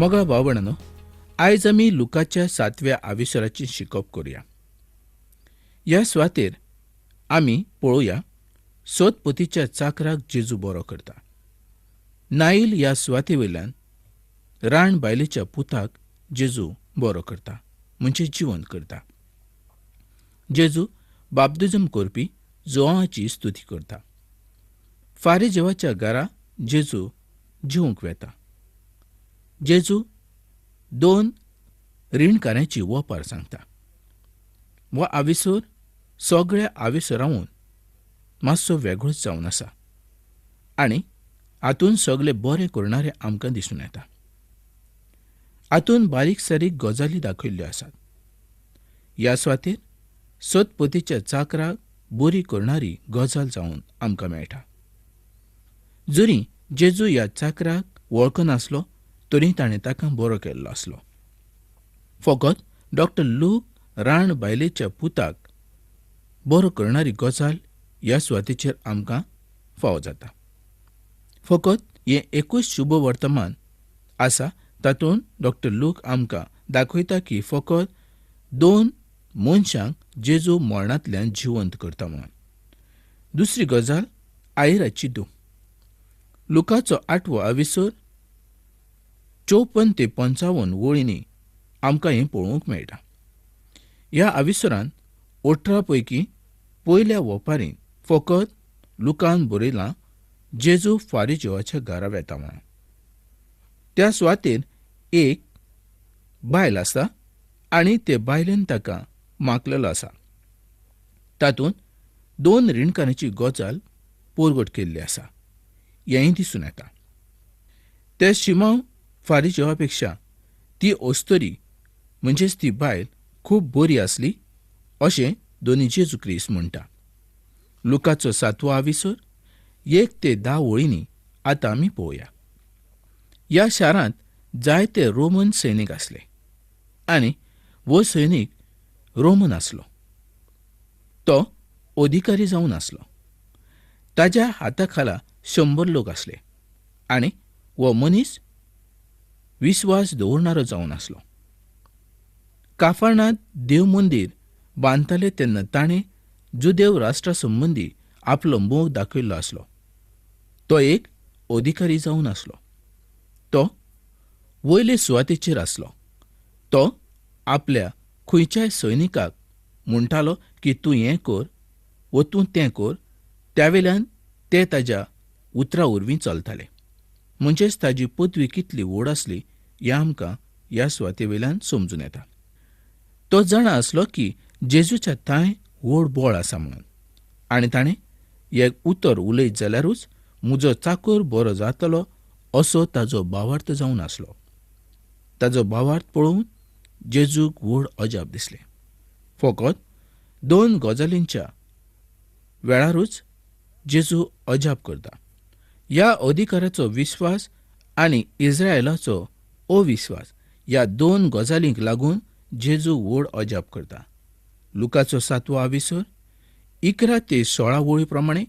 मोगा भाव-भयणांनो, आयज आमी लुकाच्या सातव्या आविसराची शिकप करुया. ह्या सुवातेर आमी पळोवया सतपतीच्या चाकराक जेजू बरो करता. नाईल ह्या सुवाते वयल्यान राण बायलेच्या पुताक जेजू बरो करता, म्हणजे जिवंत करता. जेजू बाप्तिजम करपी जुआंवाची स्तुती करता. फारीजेवाच्या घरा जेजू जेवंक वेता. जेजू दोन रिणकाऱ्यांची ओपार सांगता. हो आविसर सगळ्या आविसरावून मातसो वेगळोच जावन आसा आनी हातून सगळे बरें करणारे आमकां दिसून येता. हातून बारीक सारीक गजाली दाखयल्ल्यो आसात. ह्या सुवातेर सतपतीच्या चाकराक बरी करणारी गजाल जावन आमकां मेळटा. जरी जेजू ह्या चाकराक वळखनासलो तरी ताणें ताका बरो केल्लो आसलो. फकत डॉक्टर लूक राण बायलेच्या पुताक बरो करणारी गजाल ह्या सुवातेचेर आमकां फावो जाता. फकत हें एकूच शुभ वर्तमान आसा तातूंत डॉक्टर लूक आमकां दाखयता की फकत दोन मनशांक जेजू मरणांतल्यान जिवंत करता म्हणून. दुसरी गजाल आयराची धूव. लुकाचो आठवो आविसर 54 ते 55 वळींनी आमकां हें पळोवंक मेळटा. ह्या आविसरान 18 पैकी पयल्या वपारीन फकत लुकान बरयलां जेजू फारीजेवाच्या घरा वेता म्हणून. त्या सुवातेर एक बायल आसा आनी ते बायलेन ताका मागलेलो आसा. तातूंत दोन रिणकारांची गजाल परगट केल्ली आसा हेंय दिसून येता. ते शिमांव फारीजेवा पेक्षा ती अस्तरी म्हणजेच ती बायल खूब बरी आसली अशें दोनी जेजू क्रिस्त म्हणटा. लुकाचो सातवो आविसर 1 ते 10 वळींनी आतां आमी पळोवया. ह्या शारांत जायते रोमन सैनीक आसले आनी हो सैनीक रोमन आसलो. तो अधिकारी जावन आसलो. ताज्या हाता खाला 100 लोक आसले आनी हो मनीस विस्वास दवरणारो जावन आसलो. काफारणांत देव मंदीर बांदताले तेन्ना ताणें जुदेव राष्ट्रा संबंदी आपलो मोग दाखयल्लो आसलो. तो एक अधिकारी जावन आसलो. तो वयले सुवातेचेर आसलो. तो आपल्या खंयच्याय सैनिकाक म्हणटालो की तूं हें कर वो तूं तें कर, त्यावेल्यान ते ताज्या उतरा वरवीं चलताले. म्हणजेच ताजी पदवी कितली व्हड आसली हें आमकां ह्या सुवाते वयल्यान समजून येता. तो जाणा आसलो की जेजूच्या थांय व्हड बळ आसा म्हणून आनी ताणें एक उतर उलयत जाल्यारूच म्हजो चाकर बरो जातलो असो ताजो भावार्थ जावन आसलो. ताजो भावार्थ पळोवन जेजूक व्हड अजाप दिसलें. फकत दोन गजालींच्या वेळारूच जेजू अजाप करता. ह्या अधिकाराचो विस्वास आनी इस्रायलाचो अविस्वास ह्या दोन गजालींक लागून जेजू व्हड अजाप करता. लुकाचो सातवो आविसर 11 ते 16 वळी प्रमाणे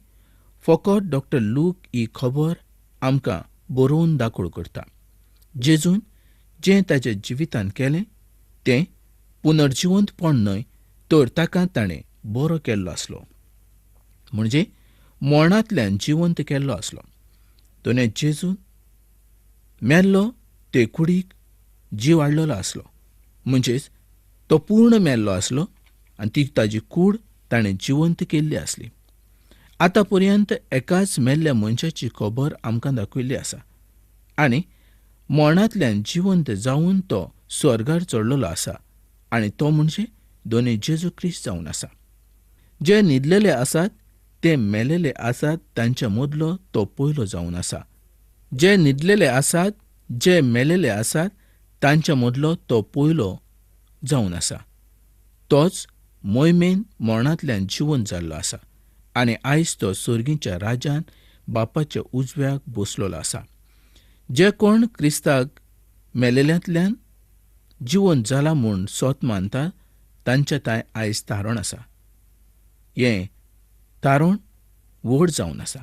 फकत डॉक्टर लूक ही खबर आमकां बरोवन दाखोव करता. जेजून जें ताच्या जिवितान केलें तें पुनर्जिवंतपण न्हय तर ताका ताणें बरो केल्लो आसलो, म्हणजे मरणांतल्यान जिवंत केल्लो आसलो. दोने जेजून मेल्लो ते कुडीक जीव हाडलेलो आसलो, म्हणजेच तो पूर्ण मेल्लो आसलो आनी ती ताजी कूड ताणें जिवंत केल्ली आसली. आतां पर्यंत एकाच मेल्ल्या मनशाची खबर आमकां दाखयल्ली आसा आनी मरणांतल्यान जिवंत जावन तो स्वर्गार चडलेलो आसा आनी तो म्हणजे दोनी जेजू क्रिस्त जावन आसा. जे न्हिदलेले आसात ते मेलेले आसात तांच्या मदलो तो पयलो जावन आसा. जे न्हिदलेले आसात जे मेलेले आसात तांच्या मदलो तो पयलो जावन आसा. तोच मोहिमेन मरणांतल्यान जिवंत जाल्लो आसा आनी आयज तो सर्गीच्या राजान बापाच्या उजव्याक बसलेलो आसा. जे कोण क्रिस्ताक मेलेल्यांतल्यान जिवंत जाला म्हूण सोत मानता तांच्या थांय आयज तारण आसा. हें तारण व्हड जावन आसा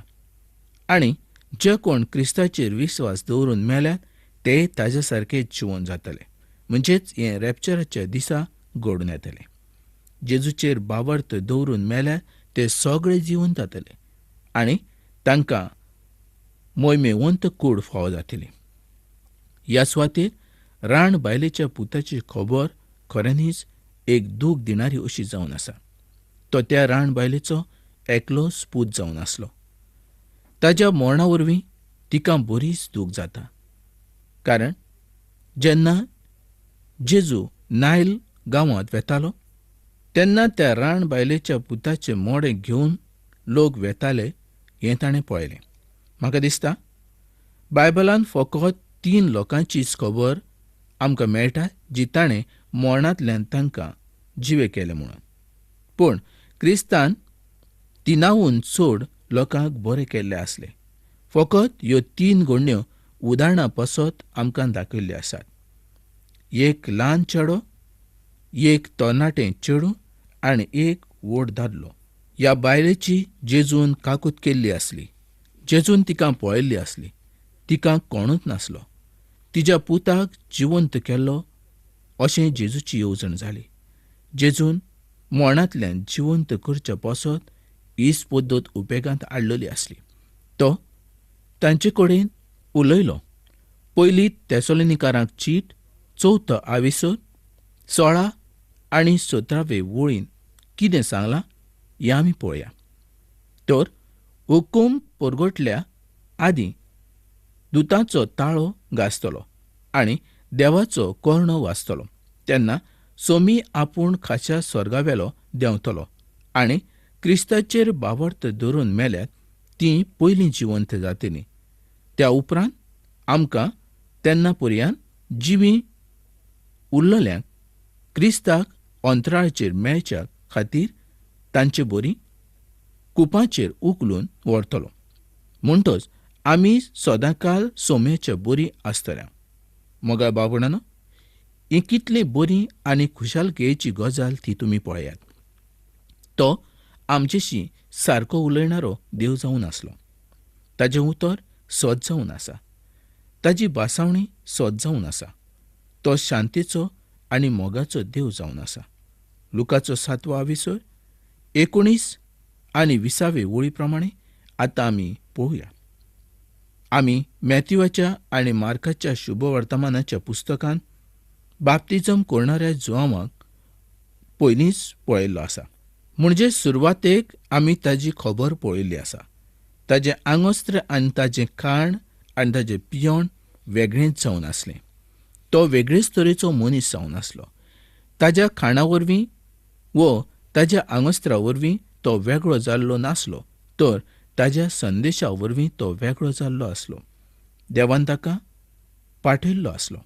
आनी जे कोण क्रिस्ताचेर विस्वास दवरून मेल्यात ते ताज्या सारके जिवन जातले. म्हणजेच हें रॅप्चराच्या दिसा घडून येतलें. जेजूचेर भावार्थ दवरून मेल्यार ते सगळे जिवन जातले आनी तांकां मोयमेवंत कूड फावो जातली. ह्या सुवातेर राण बायलेच्या पुताची खबर खऱ्यांनीच एक दूख दिणारी अशी जावन आसा. तो त्या राण बायलेचो एकलोच पूत जावन आसलो. ताज्या मरणा वरवीं तिका बरीच दूख जाता, कारण जेन्ना जेजू नायल गांवांत वेतालो तेन्ना त्या राण बायलेच्या पुताचें मोडें घेवन लोक वेताले हें ताणें पळयलें. म्हाका दिसता बायबलान फकत 3 लोकांचीच खबर आमकां मेळटा जी ताणें मरणांतल्यान तांकां जिवे केले म्हणून. पूण क्रिस्तान 3 चड लोकांक बरे केल्ले आसले. फकत ह्यो 3 घडण्यो उदाहरणां पासत आमकां दाखयल्ल्यो आसात. एक ल्हान चेडो, एक तरणाटें चेडूं आनी एक व्हड दादलो. ह्या बायलेची जेजून काकूत केल्ली आसली. जेजून तिका पळयल्ली आसली. तिका कोणूच नासलो. तिज्या पुताक जिवंत केल्लो अशें जेजूची येवजण जाली. जेजून मरणांतल्यान जिवंत करच्या पासत हीच पद्दत उपेगांत हाडलेली आसली. तो तांचे कडेन उलयलो. पयली तेसोलनिकारांक चीट 4 आविसर 16 आनी 17 वळीन कितें सांगलां हें आमी पळोवया. तर हुकूम परगटल्या आदीं दुताचो ताळो गाजतलो आनी देवाचो कर्णो वाजतलो, तेन्ना सोमी आपूण खाशा स्वर्गावेलो देंवतलो आनी क्रिस्ताचेर भावार्थ धरून मेल्यात तीं पयलीं जिवंत जातलीं. त्या उपरांत आमकां तेन्ना पर्यान जिवीं उरलेल्यांक क्रिस्ताक अंतराळाचेर मेळच्या खातीर तांचे बरी कुपाचेर उखलून व्हरतलो. म्हणटच आमी सदांकाल सोम्याच्या बरी आसतल्या. मोगाळ बाबणानो, ही कितली बरी आनी खुशालकायेची गजाल ती तुमी पळयात. तो आमचेशी सारको उलयणारो देव जावन आसलो. ताजें उतर सत जावन आसा. ताजी भासावणी सत जावन आसा. तो शांतीचो आनी मोगाचो देव जावन आसा. लुकाचो 7वो आविसर 19 आनी 20 वळी प्रमाणे आतां आमी पळोवया. आमी मॅथ्यूवाच्या आनी मार्काच्या शुभवर्तमानाच्या पुस्तकांत बाप्तिजम करणाऱ्या जुआंवाक पयलींच पळयल्लो आसा. म्हणजे सुरवातेक आमी ताजी खबर पळयल्ली आसा. ताजें आंगवस्त्र आनी ताजें खाण आनी ताजें पियण वेगळेंच जावन आसलें. तो वेगळेच तरेचो मनीस जावन आसलो. ताज्या खाणा वरवीं वो ताज्या आंगवस्त्रा वरवीं तो वेगळो जाल्लो नासलो, तर ताज्या संदेशा वरवीं तो वेगळो जाल्लो आसलो. देवान ताका पाठयल्लो आसलो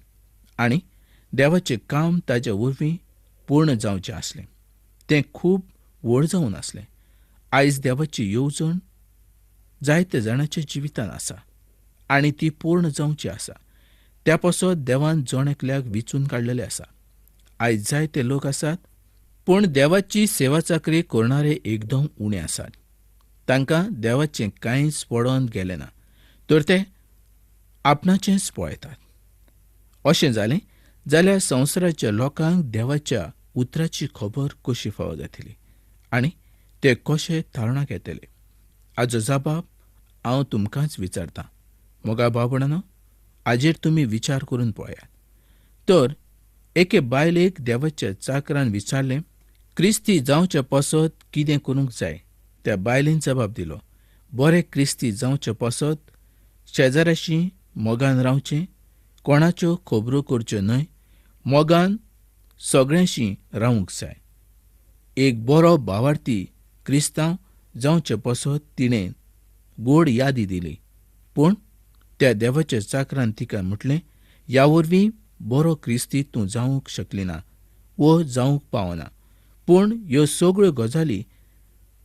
आनी देवाचें काम ताज्या वरवीं पूर्ण जावचें आसलें. तें खूब व्हड जावन आसलें. आयज देवाची येवजण जायते जाणाच्या जिवितांत आसा आनी ती पूर्ण जावची आसा. त्या पासत देवान जण एकल्याक विचून काडलेले आसा. आयज जायते लोक आसात, पूण देवाची सेवा चाकरी करणारे एकदम उणे आसात. तांकां देवाचें कांयच पडोवन गेलें ना, तर ते आपणाचेंच पळयतात. अशें जालें जाल्यार संवसाराच्या लोकांक देवाच्या उतराची खबर कशी फावो जातली आनी ते कशे थारणाक येतले? आजो जबाब हांव तुमकांच विचारतां. मोगा बाबणानो, आजेर तुमी विचार करून पळयात. तर एके बायलेक देवाच्या चाकरान विचारलें, क्रिस्ती जावचे पासत कितें करूंक जाय? त्या बायलेन जबाब दिलो, बरें क्रिस्ती जावचे पासत शेजाऱ्याशी मोगान रावचें, कोणाच्यो खबरो करच्यो न्हय, मोगान सगळ्यांशी रावंक जाय. एक बरो भावार्थी क्रिस्तांव जावचे पासत तिणें गोड यादी दिली. पूण त्या देवाच्या चाकरान तिका म्हटलें, ह्या वरवीं बरो क्रिस्ती तूं जावंक शकली ना वो जावंक पावना, पूण ह्यो सगळ्यो गजाली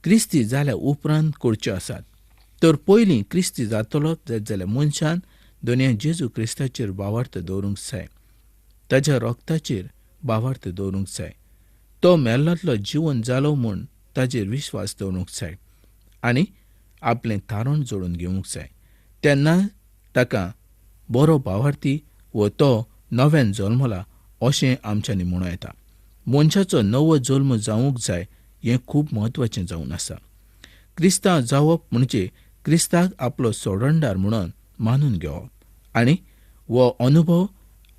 क्रिस्ती जाल्या उपरांत करच्यो आसात. तर पयलीं क्रिस्ती जातलो जाल्यार मनशान दोनया जेजू क्रिस्ताचेर भावार्थ दवरूंक जाय, ताज्या रक्ताचेर भावार्थ दवरूंक जाय, तो मेल्लांतलो जिवन जालो म्हूण ताजेर विश्वास दवरूंक जाय आनी आपलें तारण जोडून घेवंक जाय. तेन्ना ताका बरो भावार्थी वो तो नव्यान जल्मला अशें आमच्यांनी म्हणूं येता. मनशाचो नवो जल्म जावंक जाय हें खूब म्हत्वाचें जावन आसा. क्रिस्तांव जावप म्हणजे क्रिस्ताक आपलो सोडणदार म्हणून मानून घेवप आनी हो अनुभव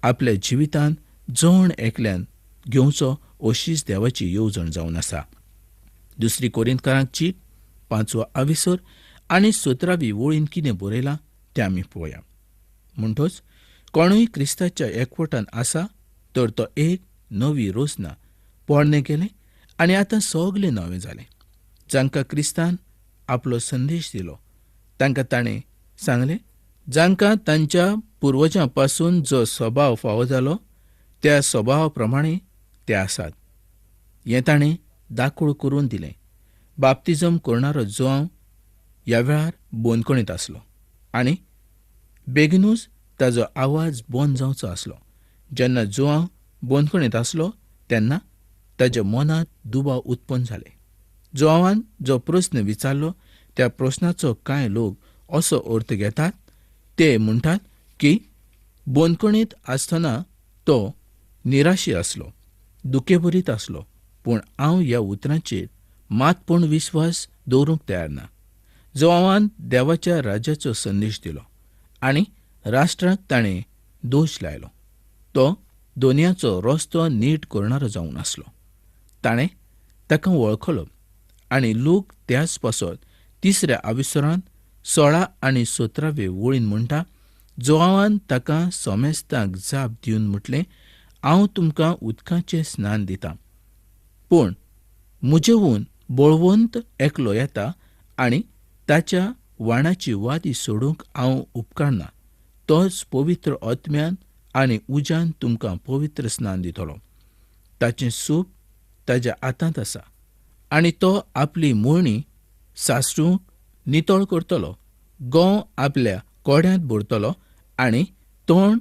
आपल्या जिवितांत जण एकल्यान घेवचो अशीच देवाची येवजण जावन आसा. दुसरी कोरिंतकारांक चीट 5वो आविसर आनी 17वी वळीन कितें बरयलां तें आमी पळोवया. म्हणटच कोणूय क्रिस्ताच्या एकवटान आसा तर तो एक नवी रचना, पोरणें गेलें आनी आतां सगलें नवें जालें. जांकां क्रिस्तान आपलो संदेश दिलो तांकां ताणें सांगलें, जांकां तांच्या पुर्वजां पासून जो स्वभाव फावो जालो त्या स्वभावा प्रमाणे ते आसात हें ताणें दाखोळ करून दिलें. बाप्तिजम करणारो जुआंव ह्या वेळार बंदखणींत आसलो आनी बेगीनूच ताजो आवाज बंद जावचो आसलो. जेन्ना जुआंव बंदखणींत आसलो तेन्ना ताज्या मनांत दुबाव उत्पन्न जाले. जुआंवान जो प्रस्न विचारलो त्या प्रस्नाचो कांय लोक असो अर्थ घेतात, ते म्हणटात की बंदखणींत आसतना तो निराशी आसलो, दुखेभरीत आसलो, पूण हांव ह्या उतरांचेर मात पूण विश्वास दवरूंक तयार ना. जुआंवान देवाच्या राज्याचो संदेश दिलो आनी राष्ट्राक ताणें दोश लायलो. तो दोनयाचो रस्तो नीट करणारो जावन आसलो. ताणें ताका वळखलो आनी लोक त्याच पासत 3ऱ्या आविसरांत 16 आनी 17वे वळीन म्हणटा, जुआंवान ताका समेस्तांक जाप दिवन म्हटलें, हांव तुमकां उदकाचें स्नान दितां, पूण म्हजेहून बळवंत एकलो येता आनी ताच्या वाणाची वादी सोडूंक हांव उपकारना. तोच पवित्र आत्म्यान आनी उज्यान तुमकां पवित्र स्नान दितलो. ताचें सूप ताज्या हातांत आसा आनी तो आपली मोळणी सासरूंक नितळ करतलो, गंव आपल्या कोड्यांत भरतलो आनी तण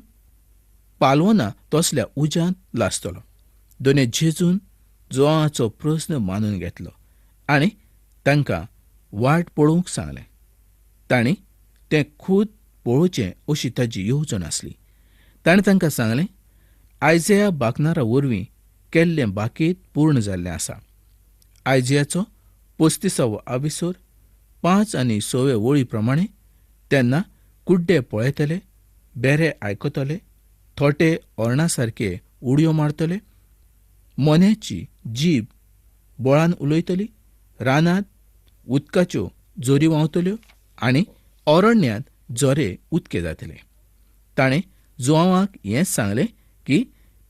पालवना तसल्या उज्यांत लासतलो. दोने जेजून जुआंवाचो प्रस्न मानून घेतलो आनी तांकां वाट पळोवंक सांगलें. तांणी तें खूद पळोवचें अशी ताजी येवजण आसली. ताणें तांकां सांगलें, आयजया बाकनारा वरवीं केल्लें बाकीत पूर्ण जाल्लें आसा. आयजयाचो 35वो आविसर 5 आनी 6वे वळी प्रमाणे, तेन्ना कुड्डे पळयतले, बेरे आयकतले, थोटे ओरणां सारके उडयो मारतले, मोन्याची जीब बळान उलयतली, रानांत उदकाच्यो जोरी व्हांवतल्यो आनी अरण्यांत जोरे उदके जातले. ताणें जुआंवाक हेंच सांगलें की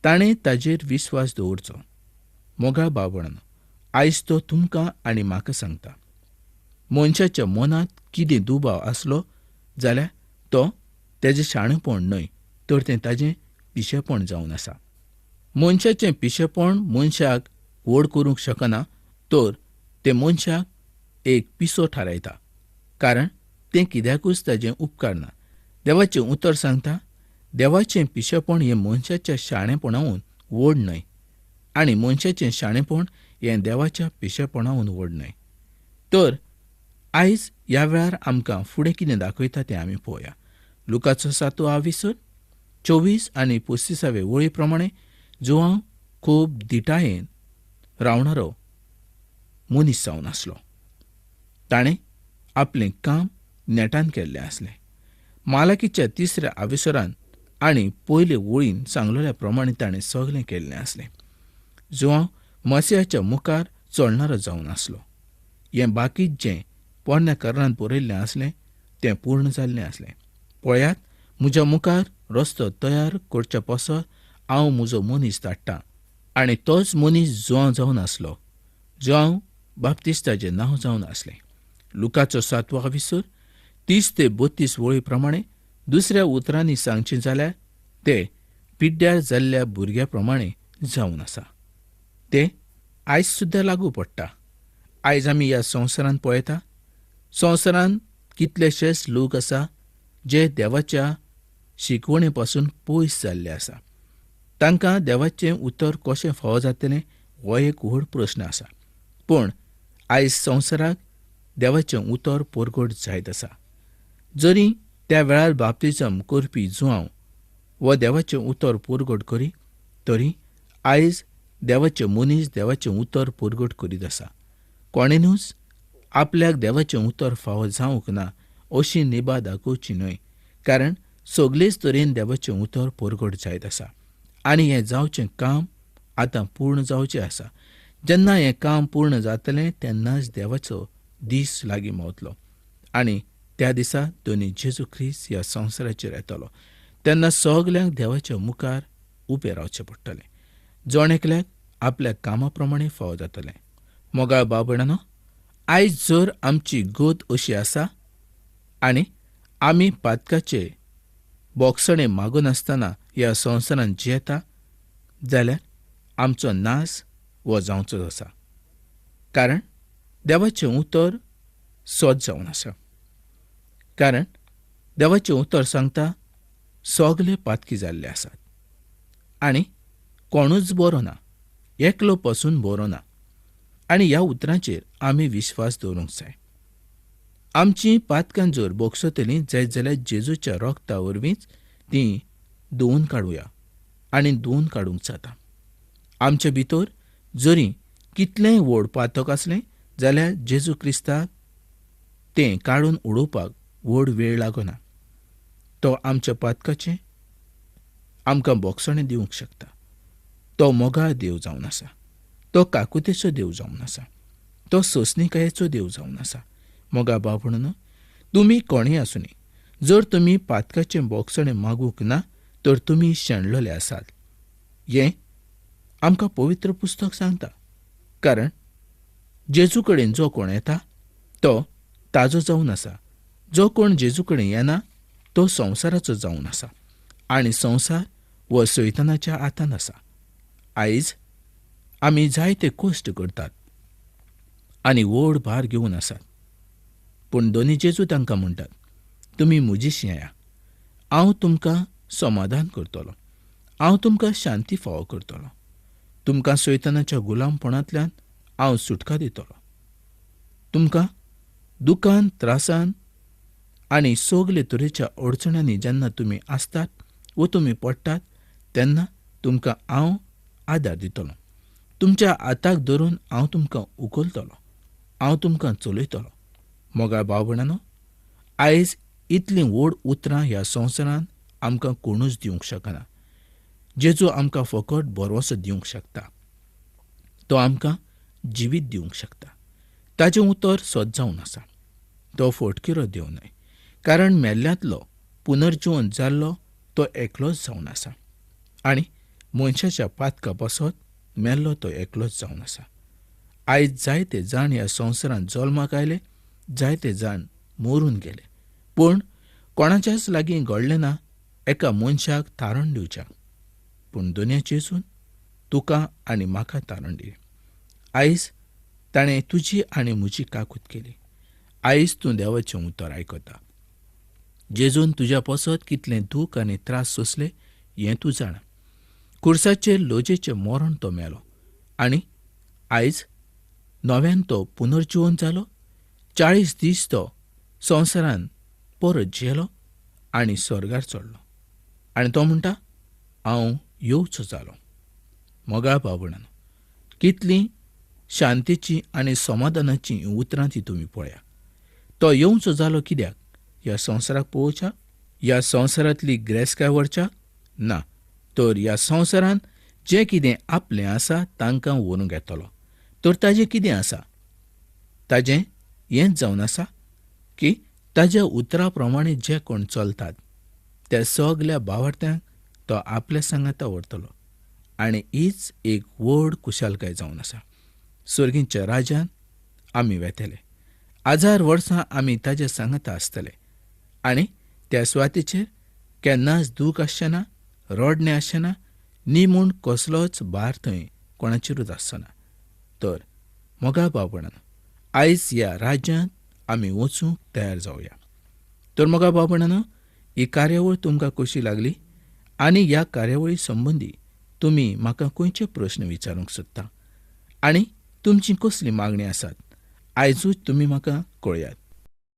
ताणें ताजेर विस्वास दवरचो. मोगा बाबणान, आयज तो तुमकां आनी म्हाका सांगता, मनशाच्या मनांत कितें दुबाव आसलो जाल्यार तो तेजें शाणेपण न्हय तर तें ताजें पिशेपण जावन आसा. मनशाचें पिशेपण मनशाक व्हड करूंक शकना तर तें मनशाक एक पिसो थारायता, कारण तें कित्याकूच ताजें उपकारना. देवाचें उतर सांगता, देवाचें पिशेपण हें मनशाच्या शाणेपणाहून व्हड न्हय आनी मनशाचें शाणेपण हें देवाच्या पिशेपणाहून व्हड न्हय. तर आयज ह्या वेळार आमकां फुडें कितें दाखयता तें आमी पळोवया. लुकाचो 7वो आविसर 24 आनी 35वे वळी प्रमाणे जुआंव खूब दिटायेन रावणारो मनीस जावन आसलो. ताणें आपलें काम नेटान केल्लें आसलें. मालाकीच्या 3ऱ्या आविसरान आनी पयले वळीन सांगलेल्या प्रमाणे ताणें सगलें केल्लें आसलें. जुआंव मसियाच्या मुखार चलणारो जावन आसलो. हें बाकी जें पोरण्या करारान बरयल्लें आसलें तें पूर्ण जाल्लें आसलें. पळयात, म्हज्या मुखार रस्तो तयार करच्या पासत हांव म्हजो मनीस धाडटा. आनी तोच मनीस जुआंव जावन आसलो. जुआंव बाप्तिस्ताचें नांव जावन आसलें. लुकाचो 7वो आविसर 30 ते 32 वळी प्रमाणे दुसऱ्या उतरांनी सांगचें जाल्यार ते पिड्ड्यार जाल्ल्या भुरग्या प्रमाणे जावन आसा. ते आयज सुद्दां लागू पडटा. आयज आमी ह्या संवसारांत पळयता, संवसारांत कितलेशेच लोक आसा जे देवाच्या शिकवणे पासून पयस जाल्ले आसा. तांकां देवाचें उतर कशें फावो जातलें हो एक व्हड प्रस्न आसा. पूण आयज संवसाराक देवाचें उतर परगट जायत आसा. जरी त्या वेळार बाप्तिजम करपी जुआंव वो देवाचें उतर परगट करी तरी आयज देवाचे मनीस देवाचें उतर परगट करीत आसा. कोणेनूच आपल्याक देवाचें उतर फावो जावंक ना अशी निभा दाखोवची न्हय, कारण सगळेच तरेन देवाचें उतर परगट जायत आसा आनी हें जावचें काम आतां पूर्ण जावचें आसा. जेन्ना हें काम पूर्ण जातलें तेन्नाच देवाचो दीस लागीं पावतलो आनी त्या दिसा धनी जेजू ख्रिस्त ह्या संवसाराचेर येतलो. तेन्ना सगल्यांक देवाच्या मुखार उबें रावचें पडटलें. जण एकल्याक आपल्या कामा प्रमाणे फावो जातलें. मोगाळ भाव भयणांनो, आयज जर आमची गत अशी आसा आनी आमी पातकाचे बोगसणे मागनासतना ह्या संवसारांत जियेता जाल्यार आमचो नाश हो जावचोच आसा, कारण देवाचें उतर सत जावन आसा. कारण देवाचें उतर सांगता सगले पातकी जाल्ले आसात आनी कोणूच बरो ना, एकलो पसून बरो ना. आनी ह्या उतरांचेर आमी विश्वास दवरूंक जाय. आमची पातकां जर बोगसतलीं जायत जाल्यार जेजूच्या रोगता वरवींच तीं धुवून काडुया आनी धुवून काडूंक जाता. आमचे भितर जरी कितलेंय व्हड पातक आसलें जाल्यार जेजू क्रिस्ताक तें काडून उडोवपाक व्हड वेळ लागना. तो आमच्या पातकाचें आमकां बोगसणें दिवंक शकता. तो मोगाळ देव जावन आसा, तो काकुतेचो देव जावन आसा, तो सोंसणीकायेचो देव जावन आसा. मोगा भाव भयणांनो, तुमी कोणूय आसूनी, जर तुमी पातकाचें बोगसणें मागूंक ना तर तुमी शेणलेले आसात हें आमकां पवित्र पुस्तक सांगता. कारण जेजू कडेन जो कोण येता तो ताजो जावन आसा. जो कोण जेजू कडेन येना तो संवसाराचो जावन आसा आनी संवसार हो सैतानाच्या हातांत आसा. आयज आमी जायते कश्ट करतात आनी व्हड भार घेवन आसात, पूण धनी जेजू तांकां म्हणटात, तुमी म्हजीशी येया, हांव तुमकां समाधान करतलो, हांव तुमकां शांती फावो करतलो, तुमकां सैतानाच्या गुलामपणांतल्यान हांव सुटका दितलो. तुमकां दुखान, त्रासान आनी सगले तरेच्या अडचण्यांनी जेन्ना तुमी आसतात वो तुमी पडटात तेन्ना तुमकां हांव आदार दितलो. तुमच्या हाताक धरून हांव तुमकां उखलतलो, हांव तुमकां चलयतलो. मोगाळ भाव भयणांनो, आयज इतलीं व्हड उतरां ह्या संवसारांत आमकां कोणूच दिवंक शकना. जेजू आमकां फकत भरवंसो दिवंक शकता, तो आमकां जिवीत दिवंक शकता. ताचें उतर सत जावन आसा. तो फटकिरो देव न्हय, कारण मेल्ल्यांतलो पुनर्जीवन जाल्लो तो एकलोच जावन आसा आनी मनशाच्या पातका पासत मेल्लो तो एकलोच जावन आसा. आयज जायते जाण ह्या संवसारांत जल्माक आयले, जायते जाण मरून गेले, पूण कोणाच्याच लागीं घडलें ना एका मनशाक तारण दिवच्याक. पूण दुनिया जेजून तुका आनी म्हाका तारण दिलें. आयज ताणें तुजी आनी म्हजी काकूत केली. आयज तूं देवाचें उतर आयकता. जेजून तुज्या पासत कितलें दूख आनी त्रास सोंसले हें तूं जाणा. खुर्साचेर लजेचें मरण तो मेलो आनी आयज नव्यान तो पुनर्जीवन जालो. 40 दीस तो संवसारान परत जियेलो आनी स्वर्गार चडलो आनी तो म्हणटा, हांव येवचो जालो. मोगाळ भाव भयणांनो, कितली शांतीची आनी समाधानाची उतरां ती तुमी पळया. तो येवचो जालो कित्याक? ह्या संवसाराक पळोवच्या, ह्या संवसारांतली ग्रेसकाय व्हरच्या ना, तर ह्या संवसारांत जें कितें आपलें आसा तांकां व्हरूंक येतलो. तर ताजें कितें आसा? ताजें हेंच जावन आसा की ताज्या उतरा प्रमाणे जे कोण चलतात त्या सगल्या भावार्थ्यांक तो आपल्या सांगाता व्हरतलो आनी हीच एक व्हड खुशालकाय जावन आसा. सर्गीच्या राज्यांत आमी वेतले, 1000 वर्सां आमी ताज्या सांगाता आसतले आनी त्या सुवातेचेर केन्नाच दूख आसचें ना, रडणें आसचें ना, न्ही म्हूण कसलोच भार थंय कोणाचेरूच आसचो ना. तर मोगाळ भाव भयणांनो, आयज ह्या राज्यांत आमी वचूंक तयार जावया. तर मोगाळ भाव भयणांनो, ही कार्यावळ तुमकां कशी लागली आनी ह्या कार्यावळी संबंदी तुमी म्हाका खंयचे प्रस्न विचारूंक सोदता आनी तुमची कसली मागणी आसात आयजूच तुमी म्हाका कळयात.